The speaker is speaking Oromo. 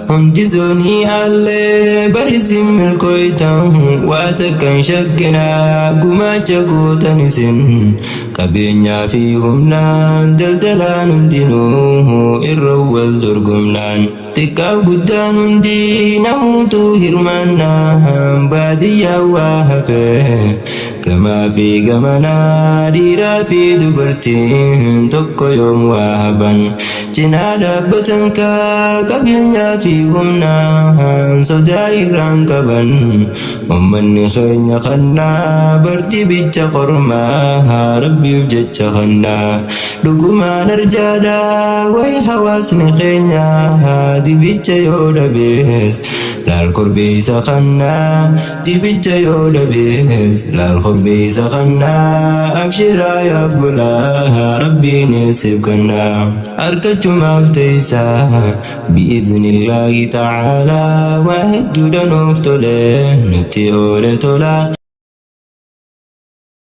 Hundi zoonii aallee barisin milkooytan waa takka hin shakkinaa gumaacha gootan isin qabeenyaa fi humnaan daldalaan hundinuu irra wal dorgomnaan xiqqaaf guddaan hundi namuutu hirmaannaan baadiyyaa waa hafe gamaa fi gamanaa dhiiraa fi dubartiin tokko yoom waa haban cinaa dhaabbatan kaa qabeenyaa fi humnaan sodaa irraan qaban ummanni keenya kannaa bardibicha kormaa rabbiif jecha kannaa dhugumaan arjaadha way hawaasni keenya dibicha yoo dhabees laal korbeessa kannaa dibicha yoo dhabees laal korbeessa kannaa abshiraa yaabbolaa rabbiin siif kannaa harkachumaaf teessaa bi'iznillaahi ta'aalaa waa hedduudha nuuf tole nutti oole tola.